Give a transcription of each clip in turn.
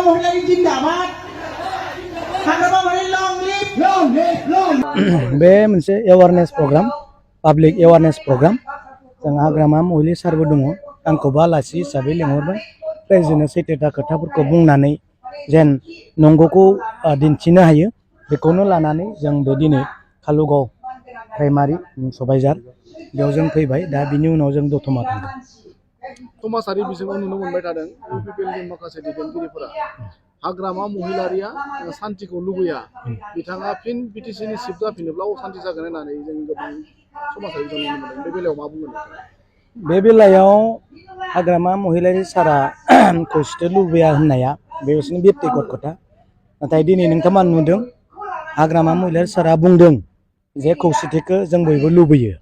महिलारि जिन्दाबाद हाग्रामा महिलारि लं live बे मोनसे awareness programme public awareness programme जों हाग्रामा महिलारि सारबो दङ आंखौबो आलासि हिसाबै लिंहरबाय रायजोनो सैथोथा खोथाफोरखौ बुंनानै जेन नंगौखौ दिन्थिनो हायो बेखौनो लानानै जों बे दिनै कालुगाव प्राइमारि सबायझार बेयाव जों फैबाय दा बिनि उनाव जों दतमा थांगोन समाजारि बिजोङाव नुनो मोनबाय थादों इउपिपिएलनि माखासे दैदेनगिरिफोरा हाग्रामा महिलारिया सान्तिखौ लुबैया बिथाङा फिन बिटिसिनि चिफ जाफिनोब्ला असान्ति जागोन होननानै जों गोबां समाजारि बिजोङाव नुनो मोनदों बे बेलायाव मा बुंगोन बे बेलायाव हाग्रामा महिलारि सारा खौसेथि लुबैया होननाया बे बिसोरनि बेक्तिगत खोथा नाथाय दिनै नोंथांमोना नुदों हाग्रामा महिलारि सारा बुंदों जे खौसेथिखौ जों बयबो लुबैयो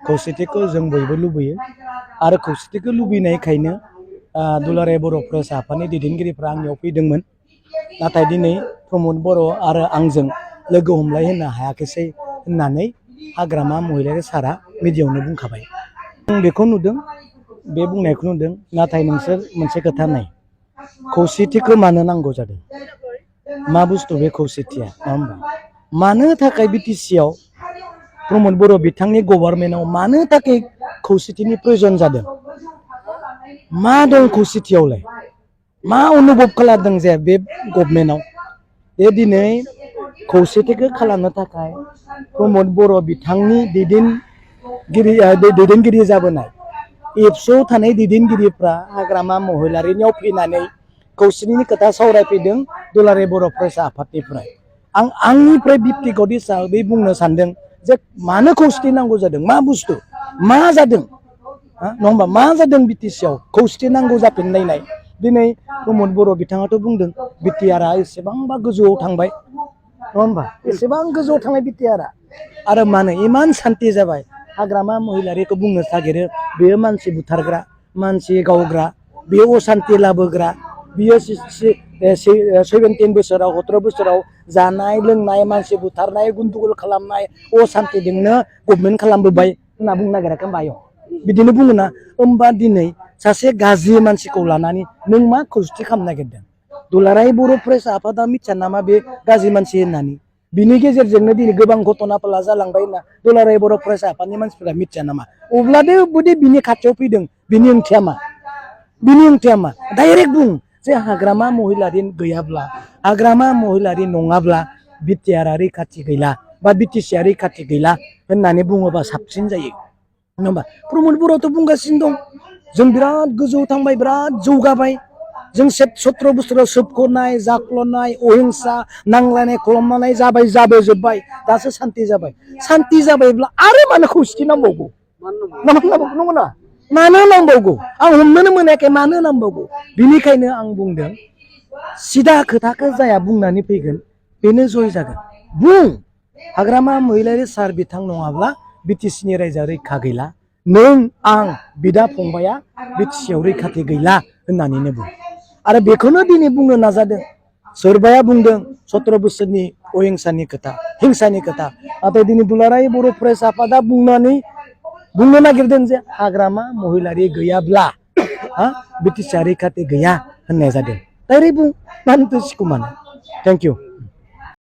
खौसेथिखौ जों बयबो लुबैयो आरो खौसेथिखौ लुबैनायखायनो दुलाराय बर' फरायसा आफादनि दैदेनगिरिफ्रा आंनियाव फैदोंमोन नाथाय दिनै प्रमद बर' आरो आंजों लोगो हमलाय होनो हायाखैसै होननानै हाग्रामा महिलारि सारा मिडियायावनो बुंखाबाय आं बेखौ नुदों बे बुंनायखौ नुदों नाथाय नोंसोर मोनसे खोथा नाय खौसेथिखौ मानो नांगौ जादों मा बुस्थु बे खौसेथिया नङा होमबा मानो थाखाय बिटिसिआव प्रमद बर' बिथांनि गभर्नमेन्टआव मानो थाखाय खौसेथिनि प्रयोजन जादों मा दं खौसेथियावलाय मा अनुभब खालामदों जे बे गभर्नमेन्टआव बे दिनै खौसेथिखौ खालामनो थाखाय प्रमद बर' बिथांनि दैदेनगिरि जाबोनाय एबसुआव थानाय दैदेनगिरिफ्रा हाग्रामा महिलारिनियाव फैनानै खौसेथिनि खोथा सावरायफैदों दुलाराय बर' फरायसा आफादनिफ्राय आं आंनिफ्राय बेक्तिगत हिसाबै बुंनो सानदों जे मानो खौसेथि नांगौ जादों मा बुस्थु मा जादों नङा होमबा मा जादों बिटिसिआव खौसेथि नांगौ जाफिननायनाय दिनै प्रमद बर' बिथाङाथ' बुंदों बिटिआरआ एसेबांबा गोजौआव थांबाय नङा होमबा एसेबां गोजौआव थांनाय बिटिआरआ आरो मानो इमान सान्ति जाबाय हाग्रामा महिलारिखौ बुंनो नागिरो बेयो मानसि बुथारग्रा मानसि गावग्रा बेयो असान्ति लाबोग्रा बियो 17 बोसोराव 17 बोसोराव जानाय लोंनाय मानसि बुथारनाय गुन्दुगुल खालामनाय असान्तिजोंनो गभर्नमेन्ट खालामबोबाय होनना बुंनो नागिराखै होमबा आयं बिदिनो बुङो ना होमबा दिनै सासे गाज्रि मानसिखौ लानानै नों मा खौसेथि खालामनो नागिरदों दुलाराय बर' फरायसा आफादा मिथिया नामा बे गाज्रि मानसि होननानै बिनि गेजेरजोंनो दिनै गोबां घटनाफोरा जालांबाय होनना दुलाराय बर' फरायसा आफादनि मानसिफोरा मिथिया नामा अब्लादो बुदि बिनि खाथियाव फैदों बिनि ओंथिया मा डाइरेक्ट बुं जे हाग्रामा महिलारि गैयाब्ला हाग्रामा महिलारि नङाब्ला बिटिआरआ रैखाथि गैला बा बिटिसिआ रैखाथि गैला होननानै बुङोबा साबसिन जायो नङा होमबा प्रमद बर'थ' बुंगासिनो दं जों बिराद गोजौआव थांबाय बिराद जौगाबाय जों 17 बोसोराव सोबख'नाय जाख्ल'नाय अहिंसा नांलायनाय खालामनाय जाबोजोब्बाय दासो सान्ति जाबायब्ला आरो मानो खौसेथि नांबावगौ नंगौना मानो नांबावगौ आं हमनोनो मोनाखै मानो नांबावगौ बिनिखायनो आं बुंदों सिदा खोथाखौ जाया बुंनानै फैगोन बेनो जय जागोन बुं हाग्रामा महिलारि सार बिथां नङाब्ला बिटिसिनि रायजोआ रैखा गैला नों आं बिदा फंबाया बिटिसिआव रैखाथि गैला होननानैनो बुं आरो बेखौनो दिनै बुंनो नाजादों सोरबाया बुंदों 17 बोसोरनि अहिंसानि खोथा हिंसानि खोथा नाथाय दिनै दुलाराय बर' फरायसा आफादा बुंनो नागिरदों जे हाग्रामा महिलारि गैयाब्ला बिटिसिआ रैखाथि गैया होननाय जादों डाइरेक्ट बुं मानोथो सिखुमानो थेंक इउ